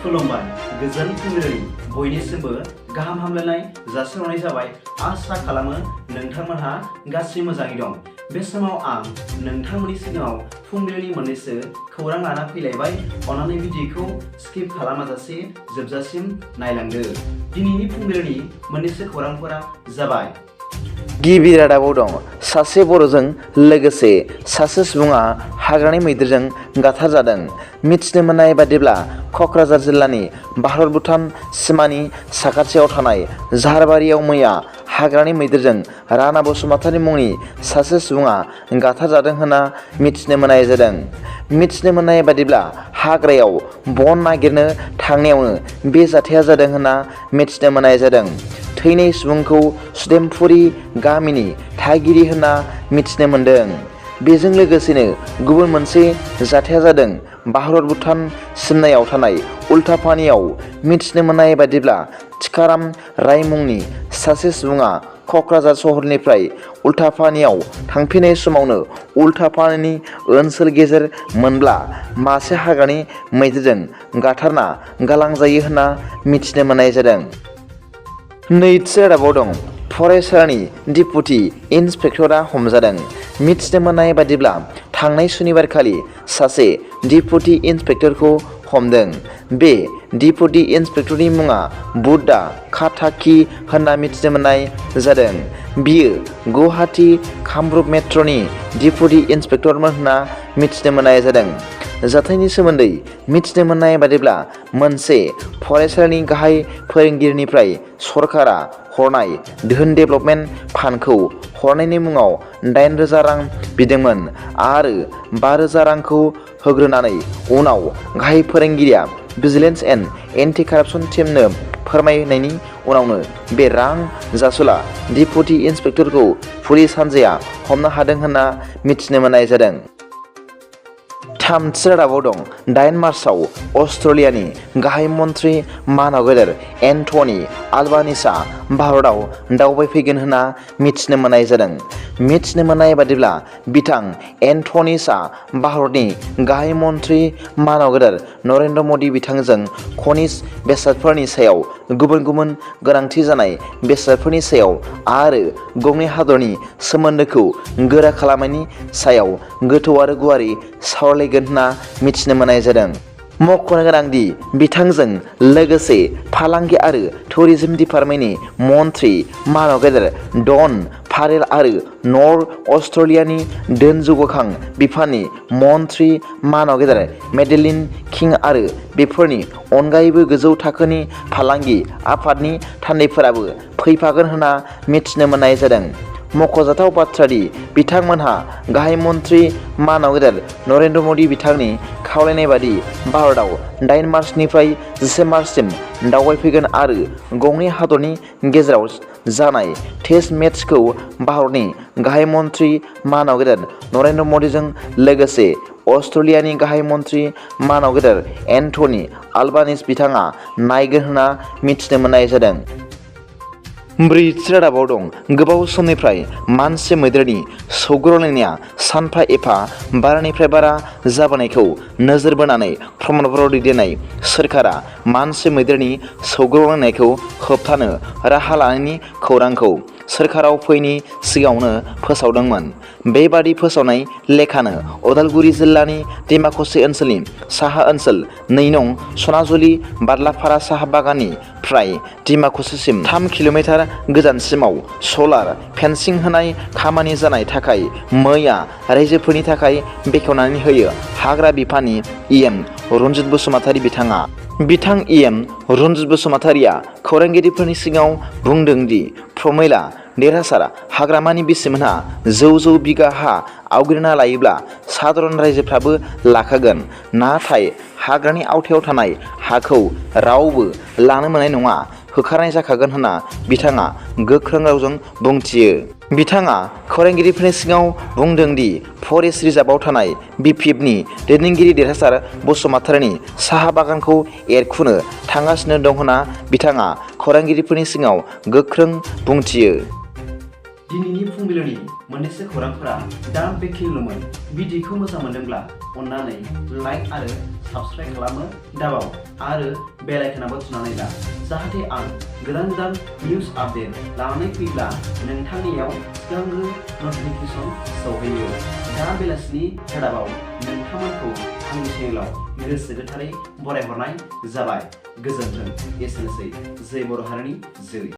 खुलुमबाय गोजोन फुंबिलिनि बयनिसिमबो गाहाम हामलायनाय जासिहरनाय जाबाय। आसा खालामो नोंथांमोनहा गासै मोजाङै दं। बे समाव आं नोंथांमोननि सिगाङाव फुंबिलिनि मोननैसो खौरां लाना फैलायबाय। अन्नानै भिडिअखौ स्किप खालामाजासे जोबजासिम नायलांदो। दिनैनि फुंबिलिनि मोननैसो खौरांफोरा जाबाय। गिबि रादाबाव दं सासे बर'जों लोगोसे सासे सुबुङा हाग्रानि मैदेरजों गाथारजादों। मिथिनो मोननाय बादिब्ला क'क्राझार जिल्लानि भारत भुटान सिमानि साखाथियाव थानाय झारबारियाव मैया हाग्रानि मैदेरजों राणा बसुमतारी मुंनि सासे सुबुङा गाथारजादों होनना मिथिनो मोननाय जादों। मिथिनो मोननाय बादिब्ला हाग्रायाव बन नागिरनो थांनायावनो बे जाथाया जादों होनना मिथिनो मोननाय जादों। थैनाय सुबुंखौ सुदेमपुरी गामिनि थागिरि होनना मिथिनो मोन्दों। बेजों लोगोसेनो गुबुन मोनसे जाथाया जादों भारत भुटान सिमनायाव थानाय उल्टापानियाव। मिथिनो मोननाय बादिब्ला टिकाराम राय मुंनि सासे सुबुङा क'क्राझार सहरनिफ्राय उल्टापानियाव थांफिनाय समावनो उल्टापानिनि ओनसोल गेजेर मोनब्ला मासे हाग्रानि मैदेरजों गाथारना गालांजायो होनना मिथिनो मोननाय जादों। नैथि रादाबाव दं फरायसालिनि डिपुटि इन्सपेक्टरा हमजादों। मिथिनो मोननाय बादिब्ला थांनाय सुनिबारखालि सासे डिपुटि इन्सपेक्टरखौ हमदों। बे डिपुटि इन्सपेक्टरनि मुङा बुद्धा काटाकी होनना मिथिनो मोननाय जादों। बियो गुवाहाटी कामरुप मेट्र'नि डिपुटि इन्सपेक्टरमोन होनना मिथिनो मोननाय जादों। जाथायनि सोमोन्दै मिथिनो मोननाय बादिब्ला मोनसे फरायसालिनि गाहाय फोरोंगिरिनिफ्राय सरकारा हरनाय धोन डेभेलपमेन्ट फान्डखौ हरनायनि मुङाव 8,000 रां बिदोंमोन आरो 5,000 रांखौ होग्रोनानै उनाव गाहाय फोरोंगिरिया भिजिलेन्स एन्ड एन्टि कारापसन टीमनो फोरमायनायनि उनावनो बे रां जासुला डिपुटि इन्सपेक्टरखौ पुलिस हान्जाया हमनो हादों होनना मिथिनो मोननाय जादों। थामथि रादाबाव दं 8 मार्चआव अस्ट्रेलियानि गाहाय मन्थ्रि मानगेदर एन्थनी आल्बानिसआ भारतआव दावबायफैगोन होनना मिथिनो मोननाय जादों। मिथिनो मोननाय बादिब्ला बिथां एन्थनीसआ भारतनि गाहाय मन्थ्रि मानगेदर नरेन्द्र मदि बिथांजों खनिज बेसादफोरनि सायाव गुबुन गुबुन गोनांथि जानाय बेसादफोरनि सायाव आरो गंनै हादरनि सोमोन्दोखौ गोरा खालामनायनि सायाव गोथौ आरो गुवारै सावरायगोन होनना मिथिनो मोननाय जादों। मख'नो गोनांदि बिथांजों लोगोसे फालांगि आरो टुरिज्म डिपार्टमेन्टनि मन्थ्रि मानगेदर डन फारेल आरो नर्थ अस्ट्रेलियानि दोन जौगाखां बिफाननि मन्थ्रि मानगेदर मेडेलिन किं आरो बेफोरनि अनगायैबो गोजौ थाखोनि फालांगि आफादनि थान्दैफोराबो फैफागोन होनना मिथिनो मोननाय जादों। मख'जाथाव बाथ्रादि बिथांमोनहा गाहाय मन्थ्रि मानगेदर नरेन्द्र मदि बिथांनि खावलायनाय बादि भारतआव 8 मार्चनिफ्राय 10 मार्चसिम दावबायफैगोन आरो गंनै हादरनि गेजेराव जानाय टेस्ट मेचखौ भारतनि गाहाय मन्थ्रि मानगेदर नरेन्द्र मदिजों लोगोसे अस्ट्रेलियानि गाहाय मन्थ्रि मानगेदर एन्थनी आल्बानिस बिथाङा नायगोन होनना मिथिनो मोननाय जादों। ब्रैथि रादाबाव दं गोबाव समनिफ्राय मानसि मैदेरनि सौग्रावलायनाया सानफा एफा बारानिफ्राय बारा जाबोनायखौ नोजोर बोनानै प्रमानफोराव दैदेननाय सोरखारा मानसि मैदेरनि सौग्रावलायनायखौ होबथानो राहा लानायनि खौरांखौ सोरखाराव फैनि सिगाङावनो फोसावदोंमोन। बेबादि फोसावनाय लेखानो उदालगुरि जिल्लानि डिमाकुसि ओनसोलनि साहा ओनसोल 2 नं सनाजुलि बादलाफारा साहा बागाननि फ्राय डिमाकुसिसिम 3 किल'मिटार गोजानसिमाव सलार फेन्सिं होनाय खामानि जानाय थाखाय मैया रायजोफोरनि थाखाय बेखेवनानै होयो हाग्रा बिफाननि इएम रन्जित बसुमतारी बिथाङा। बिथां इएम रन्जित बसुमतारीया खौरांगिरिफोरनि सिगाङाव बुंदों दि प्रमिला देरहासार हाग्रामानि बिसिमोनहा जौ बिगा हा आवग्रिना लायोब्ला साधारन रायजोफ्राबो लाखागोन, नाथाय हाग्रानि आवथायाव थानाय हाखौ रावबो लानो मोननाय नङा, होखारनाय जाखागोन होनना बिथाङा गोख्रों रावजों बुंथियो। बिथाङा खौरांगिरिफोरनि सिगाङाव बुंदों दि फरेस्ट रिजार्भआव थानाय बिपिएफनि दैदेनगिरि देरहासार बसुमतारीनि साहा बागानखौ एरखुनो थांगासिनो दं होनना बिथाङा खौरांगिरिफोरनि सिगाङाव गोख्रों बुंथियो। दिनैनि फुंबिलिनि मोननैसो खौरांफोरा दा बेखिनिल'मोन। भिडिअखौ मोजां मोनदोंब्ला अन्नानै लाइक आरो साबस्क्राइब खालामनो दाबाव आरो बेल आइकनआबो थुनानै ला, जाहाथे आं गोदान निउज आपडेट लानानै फैब्ला नोंथांनियाव सिगांग्रो नटिफिकेसन सौहैयो। दा बेलासिनि रादाबाव नोंथांमोनखौ आंनि चेनेलाव गोसो गोथारै बरायहरनाय जाबाय। गोजोन्थों। एसेनोसै। जै बर' हारिनि जै।